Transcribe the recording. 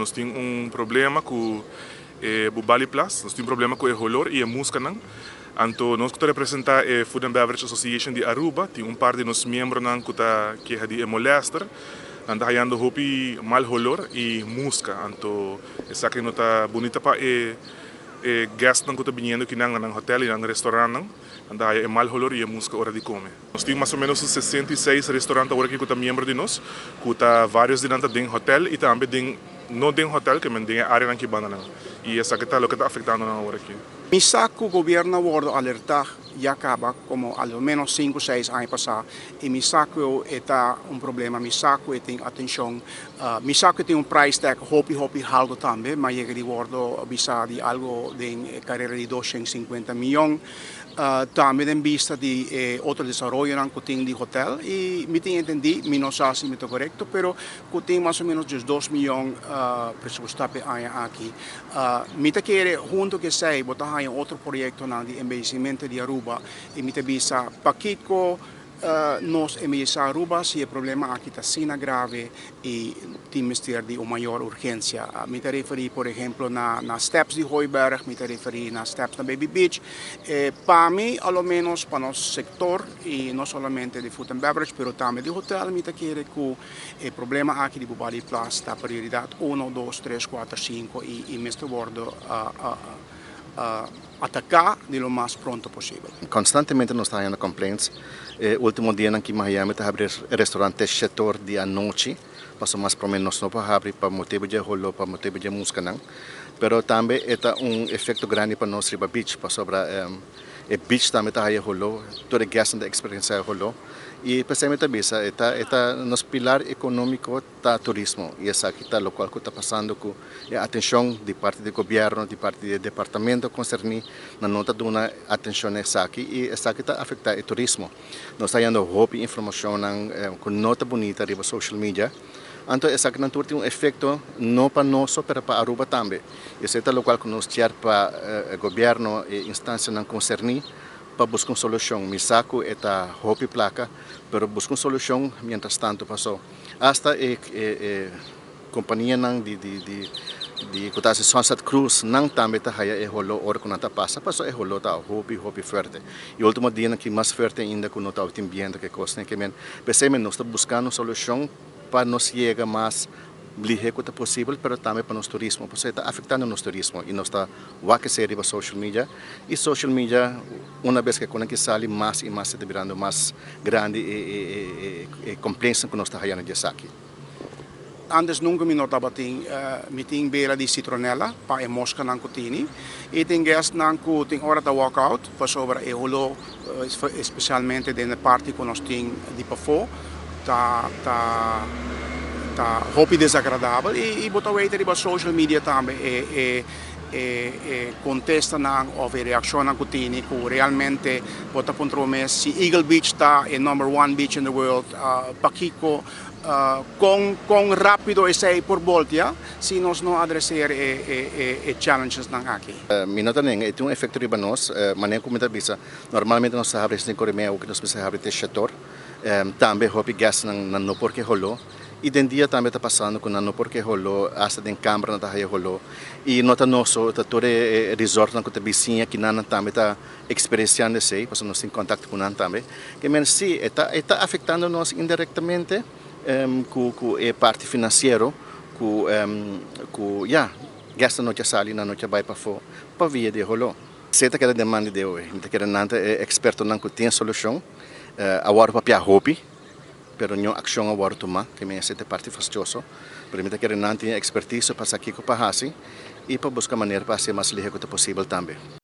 Nos tin un problema ku e Bubali Plas, nos tin un problema ku e holor i e muskanan. Anto nos ku ta representá e Food and Beverage Association di Aruba, tin un par di nos miembronan ku ta keha di e molèster. Nan ta hayando hopi mal holor i muska. Anto esaki no ta bunita pa e e guestnan ku ta biniendo kinan na nan hotel i nan restaurantnan. Nan ta haya e mal holor i e muska ora di kome. Nos tin mas o menos un 66 restaurant awor aki ku ta miembro di nos, ku ta varios di nan ta den hotel i tambe den no den hotel, ke men den e areanan ki banda nan. I esaki ta loke ta afektando nan awor aki. Mi sa ku gobierno a wordo alerta ya kaba komo a lo menos 5, 6 aña pasá i mi sa ku e ta un problema, mi sa ku e tin atenshon, mi sa ku e tin un price tag hopi hopi halto tambe, m'a yega di wordo bisa di algo den karera di 250 miyon. Tambe den bista di otro desaroyonan ku tin di hotel i mi tin entendí, mi no sa si mi ta korekto, pero ku tin mas o menos 12 miyon presupuestá pa e aña aki. Mi ta kere hunto ku esei bo ta haña otro proyektonan di embeyecimiento di Aruba i mi ta bisa pakiko nos embeyesá Aruba si e problema aki ta asina grave i tin mester di un mayor urgensia? Mi ta referí, por ehemplo, na steps di Hooiberg, mi ta referí na steps na Baby Beach. Pa mi, a lo menos pa nos sektor i no solamente di food and beverage, pero tambe di hotel, mi ta kere ku e problema aki di Bubali Plas ta prioridat 1, 2, 3, 4, 5 i mester wordo ataká di lo mas pronto posibel. Konstantemente nos ta hayando complaints. Último dianan aki Miami ta habri restaurant 7'or di anochi. Paso mas promé nos no por habri pa motibu di holó, pa motibu di muskanan. Pero tambe ta un efekto grandi pa nos riba beach, pasobra e beach tambe ta haya holó, tur e guests ta eksperensiá holó. I p'esei mi ta bisa, e ta nos pilar ekonómiko ta turismo i esaki ta loke ku ta pasando ku e atenshon di parti di gobièrnu, di parti di departamento konserní, nan no ta duna atenshon esaki i esaki ta afektá e turismo. Nos ta hayando hopi informashon ku no ta bunita riba social media. Anto esaki nan tur tin un efekto no pa nos, pero pa Aruba tambe. Esei ta loke ku nos ke pa gobièrnu i instansianan konserní pa buska un solushon. Mi sa ku e ta hopi plaka, pero buska un solushon mientras tanto paso. Hasta e kompanianan di ku ta Sunset Cruise nan tambe ta haya e holó ora ku nan ta pasa, paso e holó ta hopi hopi fuerte. I último dianan aki mas fuerte ainda ku no ta tin biento ku kos ke men. P'esei nos ta buskando un solushon pa nos yega mas lihé ku ta posibel, pero tambe pa nos turismo. Pasobra ta afektando nos turismo i nos ta wak esei riba social media. I social media, un bes ku ku sali mas i mas ta birando mas grandi e complaints ku nos ta hayando di esaki. Antes nunka mi no tabatin, mi tin bela di citronella pa e moscanan ku tini. I tin guest nan ku tin ora ta walk out pasobra e holó, espesialmente den e parti ku nos tin di pafó, ta hopi desagradabel i bo ta weten riba social media tambe e kontestanan òf e reakshonnan ku tini ku realmente bo ta puntra mes si Eagle Beach ta e number one beach in the world, pakiko kon rápido esei por voltea si nos no adresá e challenges nan aki? Mi no ta nenga, e tin un efekto riba nos, manera ku mi ta bisa, normalmente nos ta habri 5'30, ku nos mester habri te 7'or. Tambe hopi guests nan no por ke holó. I den dia tambe ta pasando ku nan no por ke holó, hasta den kamber nan ta haya holó. I no ta nos so, ta tur e resortnan ku ta bisiña ku nan tambe ta eksperensiando esei, pasobra nos tin kontakto ku nan tambe. Ke men sí, e ta afektando nos indirektamente ku e parti finansiero ku ya, guests no ke sali, nan no ke bai pafó pa via di holó. Esei ta keda den man di DOW. Mi ta kere nan ta e ekspertonan ku tin solushon. Awor papia hopi, pero no akshon a wòrdu tumá, ke men esei ta e parti fastioso. Pero mi ta kere nan tin ekspertise pa sa kiko pa hasi i pa buska manera pa hasi mas lihé ku ta posibel tambe.